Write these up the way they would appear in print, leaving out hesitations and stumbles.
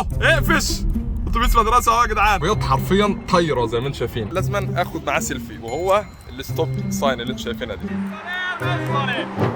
اقفش اتوبيس مدرسه اهو يا جدعان. عربيات حرفيا طايره زي ما انتم شايفين. لازم اخد معاه سيلفي، وهو ال stop sign اللي انتم شايفينها دي.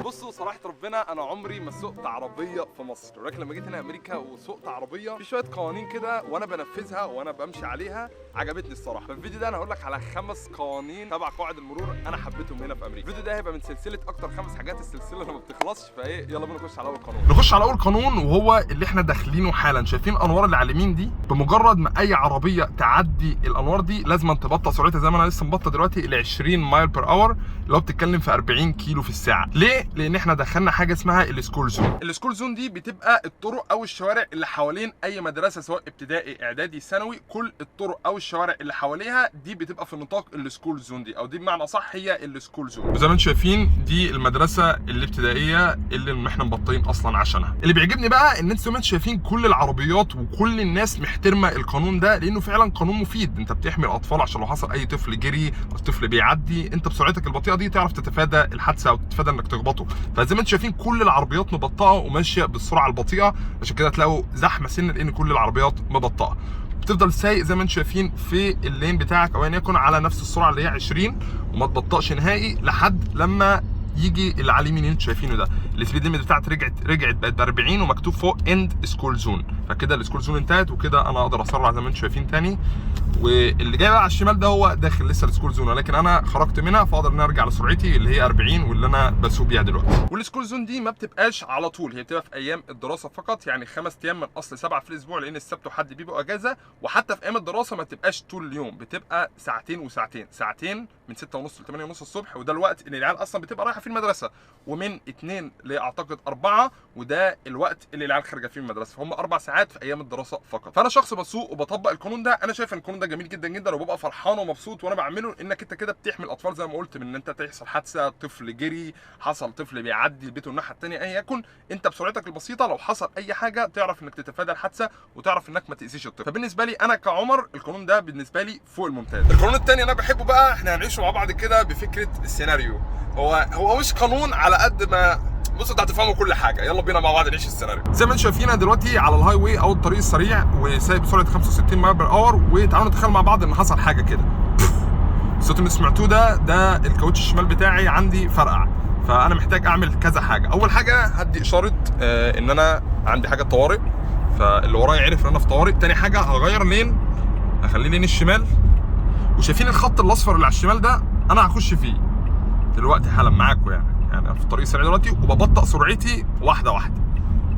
بصوا، صراحة ربنا انا عمري ما سوقت عربية في مصر، ولكن لما جيت هنا امريكا وسوقت عربية في شوية قوانين كده وانا بنفذها وانا بمشي عليها عجبتني الصراحه. في الفيديو ده انا هقول لك على 5 قوانين تبع قواعد المرور انا حبيتهم هنا في امريكا. الفيديو ده هيبقى من سلسلة اكتر 5 حاجات، السلسلة اللي ما بتخلصش. فايه، يلا بينا نخش على اول قانون. نخش على اول قانون وهو اللي احنا داخلينه حالا. شايفين الانوار اللي على اليمين دي؟ بمجرد ما اي عربية تعدي الانوار دي لازم تبطئ سرعتها، زي ما انا لسه مبطئ دلوقتي ل 20 mile per hour، اللي هو بتتكلم في 40 كيلو في الساعه. ليه؟ لان احنا دخلنا حاجة اسمها ال school zone. ال school zone دي بتبقى الطرق او الشوارع اللي حوالين اي مدرسه، سواء ابتدائي، اعدادي، ثانوي. كل الطرق او الشوارع اللي حواليها دي بتبقى في نطاق ال school zone دي، او دي بمعنى صح هي ال school zone. وزي ما انتم شايفين دي المدرسة الابتدائية اللي احنا مبطئين اصلا عشانها. اللي بيعجبني بقى ان انتم زي ما انتم شايفين كل العربيات وكل الناس محترمه القانون ده، لانه فعلا قانون مفيد. انت بتحمي الاطفال عشان لو حصل اي طفل جري او طفل بيعدي، انت بسرعتك البطيئة دي تعرف تتفادى الحادثة او تتفادى انك تخبطه. فزي ما انتم شايفين كل العربيات مبطئه وماشية بالسرعة البطيئه، عشان كده تلاقوا زحمة سنة لان كل العربيات مبطئه. بتفضل سايق زي ما انتم شايفين في ال lane بتاعك او ايا يكن على نفس السرعة اللي هي 20، وما تبطئش نهائي لحد لما يجي اللي على اليمين اللي انتم شايفينه ده. ال speed limit بتاعتي رجعت بقت ب 40 ومكتوب فوق end school zone، فكده ال school zone انتهت وكده انا اقدر اسرع زي ما انتم شايفين تاني. واللي جاي بقى على الشمال ده هو داخل لسه ال school zone، ولكن انا خرجت منها، فاقدر ان انا ارجع لسرعتي اللي هي 40 واللي انا بسوق بيها دلوقتي. وال school zone دي ما بتبقاش على طول، هي بتبقى في ايام الدراسة فقط، يعني 5 ايام من اصل 7 في الاسبوع، لان السبت وحد بيبقوا اجازه. وحتى في ايام الدراسة ما بتبقاش طول اليوم، بتبقى ساعتين وساعتين، ساعتين من 6 ونص ل 8 ونص الصبح، وده الوقت اللي العيال اصلا بتبقى رايحة في المدرسه، ومن 2 لاعتقد 4، وده الوقت اللي العيال خارجه فيه من المدرسه. فهم 4 ساعات في ايام الدراسة فقط. فانا شخص بسوق وبطبق القانون ده، انا شايف ان القانون ده جميل جدا جدا، وببقى فرحان ومبسوط وانا بعمله، انك انت كده بتحمي الاطفال زي ما قلت من ان انت تحصل حادثه، طفل جري، حصل طفل بيعدي البيت الناحية الثانية، ايا يكن، انت بسرعتك البسيطة لو حصل اي حاجة تعرف انك تتفادى الحادثة وتعرف انك ما تاذيش الطفل. فبالنسبه لي انا كعمر القانون ده بالنسبة لي فوق الممتاز. القانون الثاني انا بحبه بقى، احنا هنعيشه مع بعض كده بفكره السيناريو. هو هو مش قانون على قد ما، بصوا، انتوا هتفهموا كل حاجه. يلا بينا مع بعض نعيش السيناريو. زي ما انتم شايفين انا دلوقتي على ال highway او الطريق السريع وسايق بسرعة 65 mile per hour، وتعالوا نتخيل مع بعض ان حصل حاجة كده. الصوت اللي سمعتوه ده، ده الكاوتش الشمال بتاعي عندي فرقع. فانا محتاج اعمل كذا حاجه. اول حاجة هدي اشارة ان انا عندي حاجة طوارئ، فاللي ورايا عرف ان انا في طوارئ. تاني حاجة هغير lane، اخليه lane الشمال، وشايفين الخط الاصفر اللي على الشمال ده؟ انا هخش فيه دلوقتي حالا معاكم. يعني أنا في الطريق السريع دلوقتي وببطأ سرعتي واحدة واحده،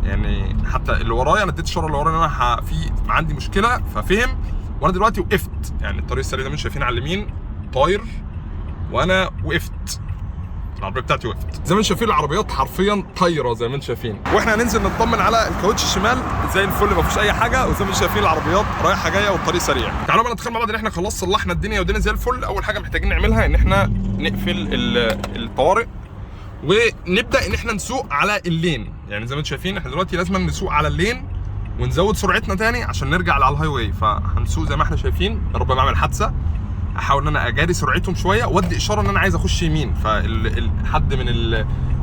يعني حتى اللي ورايا انا اديت اشارة اللي ورايا ان انا في عندي مشكله، ففهم. وانا دلوقتي وقفت، يعني الطريق السريع ده مش شايفين على اليمين طاير، وانا وقفت، العربية بتاعتي وقفت. زي ما انتم شايفين العربيات حرفيا طايره زي ما انتم شايفين، واحنا هننزل نطمن على الكاوتش الشمال زي الفل، ما فيش اي حاجه. وزي ما انتم شايفين العربيات رايحة جاية والطريق سريع. تعالوا بقى نتخيل مع بعض ان احنا خلاص صلحنا الدنيا والدنيا زي الفل. اول حاجة محتاجين نعملها ان احنا نقفل الطوارئ ونبدا ان احنا نسوق على ال lane. يعني زي ما انتم شايفين احنا دلوقتي لازم نسوق على ال lane ونزود سرعتنا تاني عشان نرجع على ال highway. فهنسوق زي ما احنا شايفين، يا رب ما اعمل حادثه. احاول ان انا اجاري سرعتهم شوية وادي اشارة ان انا عايز اخش يمين، فحد من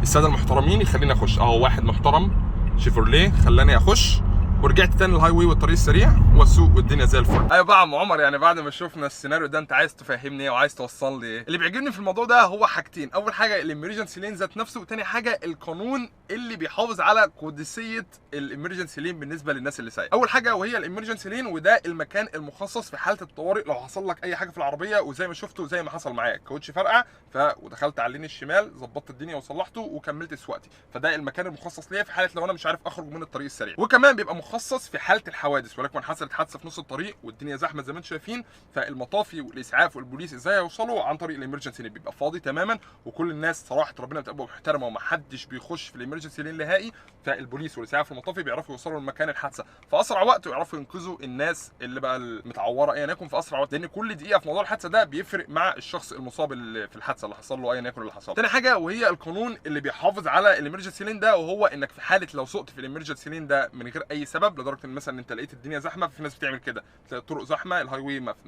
السادة المحترمين يخليني اخش. اهو واحد محترم شيفروليه خلاني اخش، ورجعت تاني لل highway والطريق السريع واسوق والدنيا زي الفل. ايوه بقى يا عم عمر، يعني بعد ما شفنا السيناريو ده انت عايز تفهمني ايه وعايز توصل لي ايه؟ اللي بيعجبني في الموضوع ده هو حاجتين: اول حاجة ال emergency lane ذات نفسه، وتاني حاجة القانون اللي بيحافظ على قدسية ال emergency lane بالنسبة للناس اللي سايقه. اول حاجة وهي ال emergency lane، وده المكان المخصص في حاله الطوارئ لو حصل لك اي حاجة في العربيه، وزي ما شفتوا زي ما حصل معايا الكاوتش فرقع ودخلت على ال lane الشمال، ظبطت الدنيا وصلحته وكملت سواقتي. فده المكان المخصص ليا في حاله لو انا مش عارف اخرج من الطريق السريع. وكمان بيبقى مخصص في حاله الحوادث، ولكن حصلت حادثه في نص الطريق والدنيا زحمة زي ما انتم شايفين، فالمطافي والاسعاف والبوليس ازاي هيوصلوا؟ عن طريق ال emergency lane. بيبقى فاضي تماما، وكل الناس صراحة ربنا بتبقى محترمه ومحدش بيخش في ال emergency lane نهائي، فالبوليس والاسعاف والمطافي بيعرفوا يوصلوا لمكان الحادثة في اسرع وقت ويعرفوا ينقذوا الناس اللي بقى المتعوره ايا يكن في اسرع وقت، لان كل دقيقة في موضوع الحادثة ده بيفرق مع الشخص المصاب اللي في الحادثة اللي حصل له ايا يكن اللي حصل. تاني حاجة وهي القانون اللي بيحافظ على ال emergency lane ده، وهو انك في حاله لو سقت في ال emergency lane ده من غير اي سبب سبب، لدرجة ان مثلا انت لقيت الدنيا زحمه، في ناس بتعمل كده، تلاقي الطرق زحمه، ال highway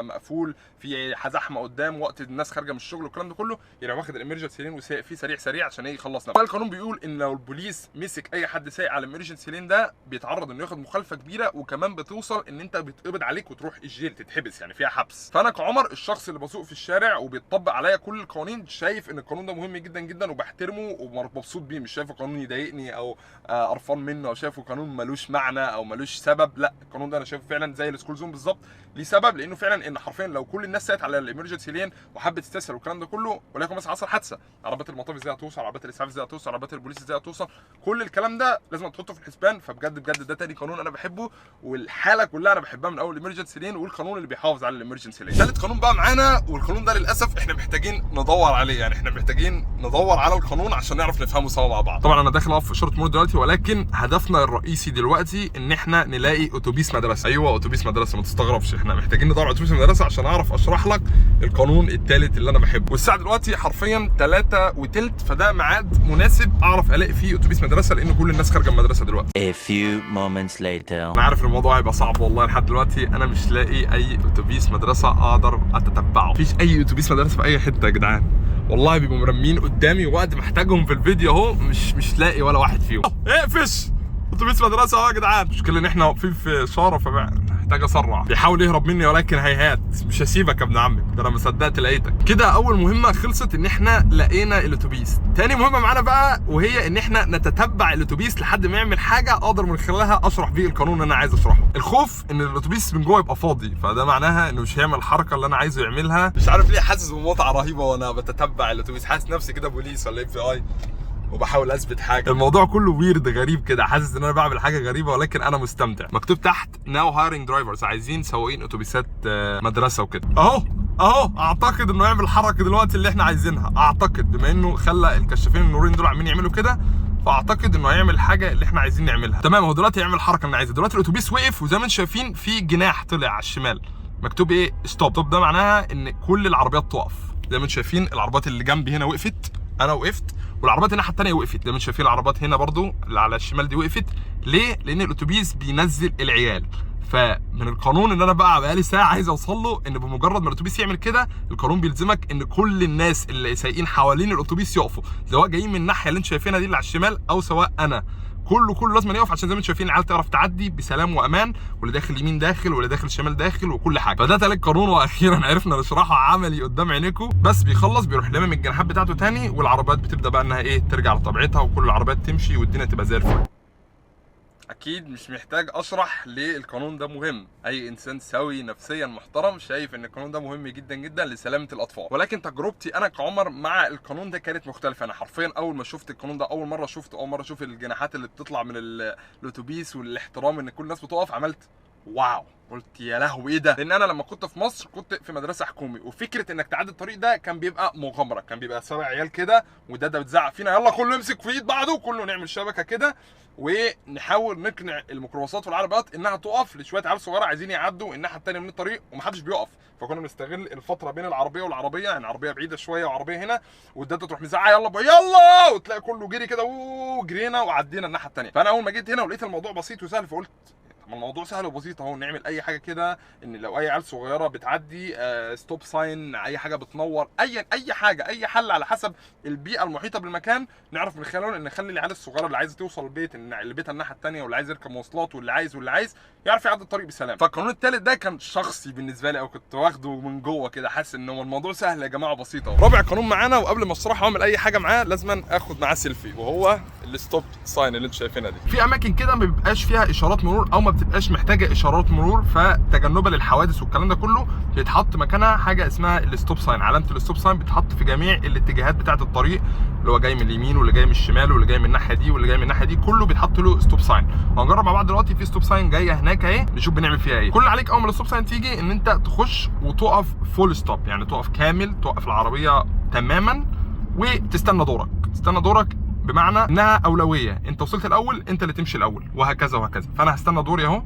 مقفول، في زحمة قدام وقت الناس خارجه من الشغل والكلام ده كله، يروح واخد ال emergency lane وسايق فيه سريع سريع عشان ايه؟ يخلص نفسه. القانون بيقول ان لو البوليس مسك اي حد سايق على ال emergency lane ده بيتعرض انه ياخد مخالفة كبيره، وكمان بتوصل ان انت بيتقبض عليك وتروح ال jail تتحبس، يعني فيها حبس. فانا كعمر الشخص اللي بسوق في الشارع وبيتطبق عليا كل القوانين، شايف ان القانون ده مهم جدا جدا وبحترمه ومبسوط بيه، مش شايفه قانون يضايقني او قرفان منه او شايفه قانون ملوش معنى او ملوش سبب. لا، القانون ده انا شايفه فعلا زي ال school zone بالظبط، ليه سبب، لانه فعلا ان حرفيا لو كل الناس ساقت على ال emergency lane وحبت تستسهل والكلام ده كله، ولكن مثلا حصل حادثه، عربيات المطافي ازاي هتوصل، عربيات الاسعاف ازاي هتوصل، عربيات البوليس ازاي هتوصل، كل الكلام ده لازم تحطه في الحسبان. فبجد بجد ده تاني قانون انا بحبه، والحالة كلها انا بحبها من اول ال emergency lane، والقانون اللي بيحافظ على ال emergency lane. ثالث قانون بقى معانا، والقانون ده للاسف احنا محتاجين ندور عليه، يعني احنا محتاجين ندور على القانون عشان نعرف نفهمه سوا مع بعض. طبعا انا داخل اقف في اشارة مرور دلوقتي، ولكن هدفنا الرئيسي دلوقتي ان احنا نلاقي اتوبيس مدرسه. ايوه اتوبيس مدرسه، ما تستغربش، احنا محتاجين ندور على اتوبيس مدرسه عشان اعرف اشرح لك القانون الثالث اللي انا بحبه. والساعة دلوقتي حرفيا 3:20، فده ميعاد مناسب اعرف الاقي فيه اتوبيس مدرسه، لان كل الناس خارجه من المدرسة دلوقتي. A few moments later. انا عارف الموضوع هيبقى صعب والله، لحد دلوقتي انا مش لاقي اي اتوبيس مدرسه اقدر اتتبعه، مفيش اي اتوبيس مدرسه في اي حتة يا جدعان، والله بيبقوا مرمين قدامي وقت محتاجهم في الفيديو اهو، مش لاقي ولا واحد فيهم. اقفش اتوبيس مدرسه اهو يا جدعان. المشكلة ان احنا واقفين في اشارة فمحتاج اسرع، بيحاول يهرب مني ولكن هيهات، مش هسيبك يا ابن عمي، ده انا ما صدقت لقيتك. كده اول مهمة خلصت ان احنا لقينا الاتوبيس. تاني مهمة معانا بقى، وهي ان احنا نتتبع الاتوبيس لحد ما يعمل حاجة اقدر من خلالها اشرح بيه القانون اللي انا عايز اشرحه. الخوف ان الاتوبيس من جوه يبقى فاضي، فده معناها انه مش هيعمل الحركة اللي انا عايزه يعملها. مش عارف ليه حاسس بمتعه رهيبة وانا بتتبع الاتوبيس، حاسس نفسي كده بوليس ولا FBI وبحاول اثبت حاجة. الموضوع كله weird غريب كده، حاسس ان انا بعمل حاجة غريبة ولكن انا مستمتع. مكتوب تحت now hiring drivers، عايزين سواقين اتوبيسات مدرسه وكده. اهو اهو اعتقد انه يعمل حركة دلوقتي اللي احنا عايزينها، اعتقد بما انه خلى الكشافين النورين دول عمالين يعملوا كده، فاعتقد انه هيعمل الحاجة اللي احنا عايزين نعملها. تمام، هو دلوقتي هيعمل الحركة اللي انا عايزها. دلوقتي الاتوبيس وقف، وزي ما انتم شايفين في جناح طلع على الشمال مكتوب ايه؟ stop. stop ده معناها ان كل العربيات تقف. زي ما انتم شايفين العربيات اللي جنبي هنا وقفت، انا وقفت، والعربيات الناحية الثانية وقفت. زي ما انتم شايفين العربيات هنا برضو اللي على الشمال دي وقفت. ليه؟ لان الاتوبيس بينزل العيال. فمن القانون اللي انا بقى بقالي ساعة عايز اوصل له، ان بمجرد ما الاتوبيس يعمل كده القانون بيلزمك ان كل الناس اللي سايقين حوالين الاتوبيس يقفوا، سواء جايين من الناحية اللي انتم شايفينها دي اللي على الشمال او سواء انا، كله لازم يقف، عشان زي ما انتم شايفين العيال تعرف تعدي بسلام وامان، واللي داخل يمين داخل واللي داخل شمال داخل وكل حاجة. فده تالت قانون، واخيرا عرفنا نشرحه عملي قدام عينيكم. بس بيخلص بيروح لامم الجناحات بتاعته تاني، والعربيات بتبدا بقى انها ايه؟ ترجع لطبيعتها، وكل العربيات تمشي والدنيا تبقى زي الفل. اكيد مش محتاج اشرح ليه القانون ده مهم، اي انسان سوي نفسيا محترم شايف ان القانون ده مهم جدا جدا لسلامة الاطفال. ولكن تجربتي انا كعمر مع القانون ده كانت مختلفة. انا حرفيا اول ما شفت القانون ده، اول مرة شفته، اول مرة اشوف الجناحات اللي بتطلع من الاتوبيس والاحترام ان كل الناس بتقف، عملت wow، قلت يا لهوي ايه ده. لان انا لما كنت في مصر كنت في مدرسه حكومي، وفكره انك تعدي الطريق ده كان بيبقى مغامرة، كان بيبقى سبع عيال كده وداده بتزعق فينا يلا كله يمسك في ايد بعضه، كله نعمل شبكة كده ونحاول نقنع الميكروباصات والعربيات انها تقف لشويه عيال صغيرة عايزين يعدوا الناحية الثانية من الطريق ومحدش بيقف. فكنا بنستغل الفترة بين العربية والعربية، يعني عربية بعيدة شوية وعربية هنا، والداده تروح مزعقه يلا بقى يلا، وتلاقي كله جري كده وجرينا وعدينا الناحية الثانية. فانا اول ما جيت هنا ولقيت الموضوع بسيط وسهل، فقلت ما الموضوع سهل وبسيط اهو، نعمل اي حاجة كده، ان لو اي عيال صغيرة بتعدي stop sign، اي حاجة بتنور، اي حاجة، اي حل على حسب البيئة المحيطة بالمكان نعرف من خلاله ان نخلي العيال الصغيرة اللي عايزه توصل البيت، ان اللي بيتها الناحية الثانية، واللي عايز يركب مواصلات، واللي عايز واللي عايز يعرف يعدي الطريق بسلام. فالقانون الثالث ده كان شخصي بالنسبة لي، او كنت واخده من جوه كده، حاسس ان هو الموضوع سهل يا جماعة بسيطة. رابع قانون معانا، وقبل ما اشرحه واعمل اي حاجة معاه لازم اخد معاه سيلفي، وهو ال stop sign اللي انتم شايفينها دي. في اماكن كده ما بيبقاش فيها اشارات مرور او ما بتبقاش محتاجه اشارات مرور، فتجنبا للحوادث والكلام ده كله بيتحط مكانها حاجة اسمها ال stop sign. علامة ال stop sign بتتحط في جميع الاتجاهات بتاعه الطريق، اللي هو جاي من اليمين واللي جاي من الشمال واللي جاي من الناحية دي واللي جاي من الناحية دي، كله بيتحط له stop sign. وهنجرب مع بعض دلوقتي في stop sign جاية هناك اهي، نشوف بنعمل فيها ايه. كل اللي عليك اول ما ال stop sign تيجي ان انت تخش وتقف full stop، يعني تقف كامل، توقف العربية تماما وتستنى دورك. تستنى دورك بمعنى انها اولوية، انت وصلت الاول انت اللي تمشي الاول، وهكذا وهكذا. فانا هستنى دوري اهو،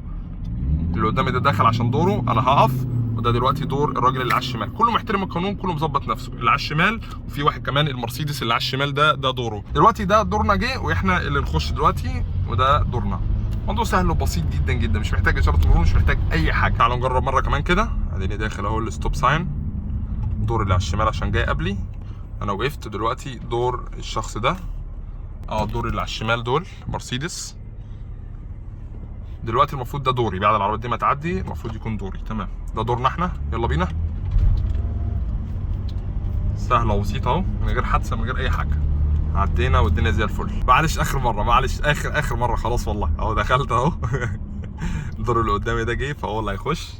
اللي قدامي ده دخل عشان دوره، انا هقف، وده دلوقتي دور الراجل اللي على الشمال. كله محترم القانون، كله مظبط نفسه. اللي على الشمال، وفي واحد كمان المرسيدس اللي على الشمال ده دوره دلوقتي، ده دورنا جه واحنا اللي نخش دلوقتي، وده دورنا. موضوع سهل وبسيط جدا جدا، مش محتاج اشارة مرور، مش محتاج اي حاجه. تعالوا نجرب مرة كمان كده. اديني داخل اهو ال stop sign، دور اللي على الشمال عشان جاي قبلي، انا وقفت دلوقتي. دور الشخص ده، دور اللي على الشمال دول مرسيدس. دلوقتي المفروض ده دوري، بعد العربيات دي ما تعدي المفروض يكون دوري. تمام، ده دورنا احنا، يلا بينا. سهلة وبسيطة اهو، من غير حادثه، من غير اي حاجه، عدينا والدنيا زي الفل. معلش اخر مره، معلش اخر اخر مرة خلاص والله. اهو دخلت اهو. الدور اللي قدامي ده جه، فهو اللي هيخش.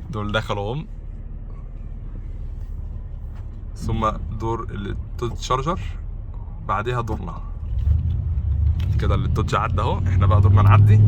دول دخلوا هم، ثم دور ال Dodge Charger، بعديها دورنا كده. ال Dodge عدى اهو، احنا بقى دورنا نعدي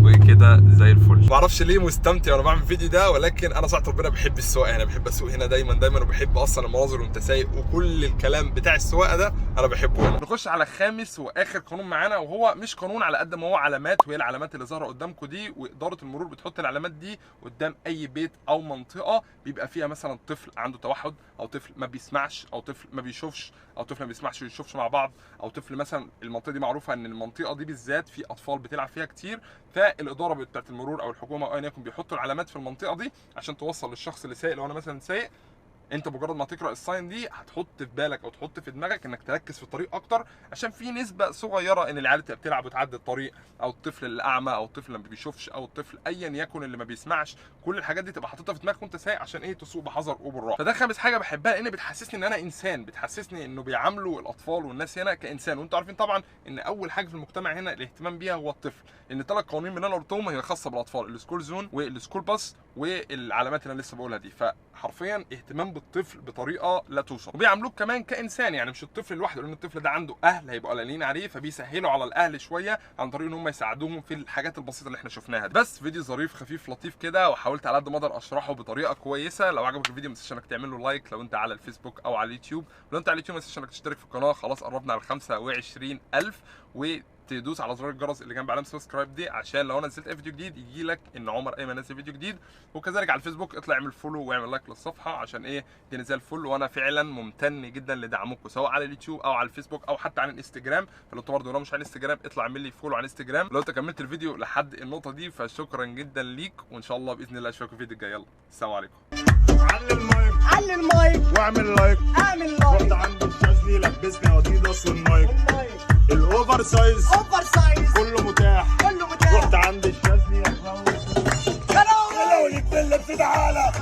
وكده زي الفل. ما اعرفش ليه مستمتع وانا بعمل الفيديو ده، ولكن انا صراحة ربنا بحب السواقة هنا، بحب اسوق هنا دايما دايما، وبحب اصلا المناظر وانت سايق وكل الكلام بتاع السواقة ده انا بحبه هنا. نخش على خامس واخر قانون معانا، وهو مش قانون على قد ما هو علامات، وهي العلامات اللي ظاهره قدامكم دي. واداره المرور بتحط العلامات دي قدام اي بيت او منطقة بيبقى فيها مثلا طفل عنده توحد، او طفل ما بيسمعش، او طفل ما بيشوفش، او طفل ما بيسمعش ويشوفش مع بعض، او طفل مثلا المنطقة دي معروفة ان المنطقة دي بالذات في اطفال بتلعب فيها كتير. فالاداره بتاعت المرور او الحكومة او ايا يكن بيحطوا العلامات في المنطقة دي عشان توصل للشخص اللي سايق. لو انا مثلا سايق، انت مجرد ما تقرا ال sign دي هتحط في بالك او تحط في دماغك انك تركز في الطريق اكتر، عشان في نسبه صغيرة ان العيال تبقى بتلعب وتعدي الطريق، او الطفل الاعمى، او الطفل اللي ما بيشوفش، او الطفل ايا يكن اللي ما بيسمعش. كل الحاجات دي تبقى حاططها في دماغك وانت سايق عشان ايه؟ تسوق بحذر وبالراحه. فده خامس حاجة بحبها، لان بتحسسني ان انا انسان، بتحسسني انه بيعاملوا الاطفال والناس هنا كانسان. وانتوا عارفين طبعا ان اول حاجة في المجتمع هنا الاهتمام بيها هو الطفل، لان الثلاث قوانين اللي انا قلتهم هي خاصة بالاطفال، ال school zone وال school bus والعلامات اللي انا لسه بقولها دي. فحرفيا اهتمام بالطفل بطريقة لا توصف، وبيعاملوك كمان كانسان، يعني مش الطفل لوحده، لان الطفل ده عنده اهل هيبقوا قلقانين عليه، فبيسهلوا على الاهل شوية عن طريق ان هم يساعدوهم في الحاجات البسيطة اللي احنا شفناها دي. بس فيديو ظريف خفيف لطيف كده، وحاولت على قد ما اقدر اشرحه بطريقة كويسة. لو عجبك الفيديو ما تنساش انك تعمل له like لو انت على الفيسبوك او على اليوتيوب، ولو انت على اليوتيوب ما تنساش انك تشترك في القناة، خلاص قربنا على 25,000، وتدوس على زرار الجرس اللي جنب علامة subscribe دي عشان لو انا نزلت اي فيديو جديد يجي لك ان عمر ايمن نزل فيديو جديد. وكذلك على الفيسبوك اطلع اعمل follow واعمل like للصفحه عشان ايه الدنيا زي الفل. وانا فعلا ممتن جدا لدعمكم سواء على اليوتيوب او على الفيسبوك او حتى على الانستجرام. فلو انت برضه لو مش على الانستجرام اطلع اعمل لي follow على الانستجرام. لو انت كملت الفيديو لحد النقطة دي فشكرا جدا ليك، وان شاء الله باذن الله اشوفك في الفيديو الجاي. يلا السلام عليكم. علي المايك، علي المايك، واعمل like، اعمل رحت like، عند الشاذلي لبسني اديداس وال Nike ال Nike ال oversize oversize.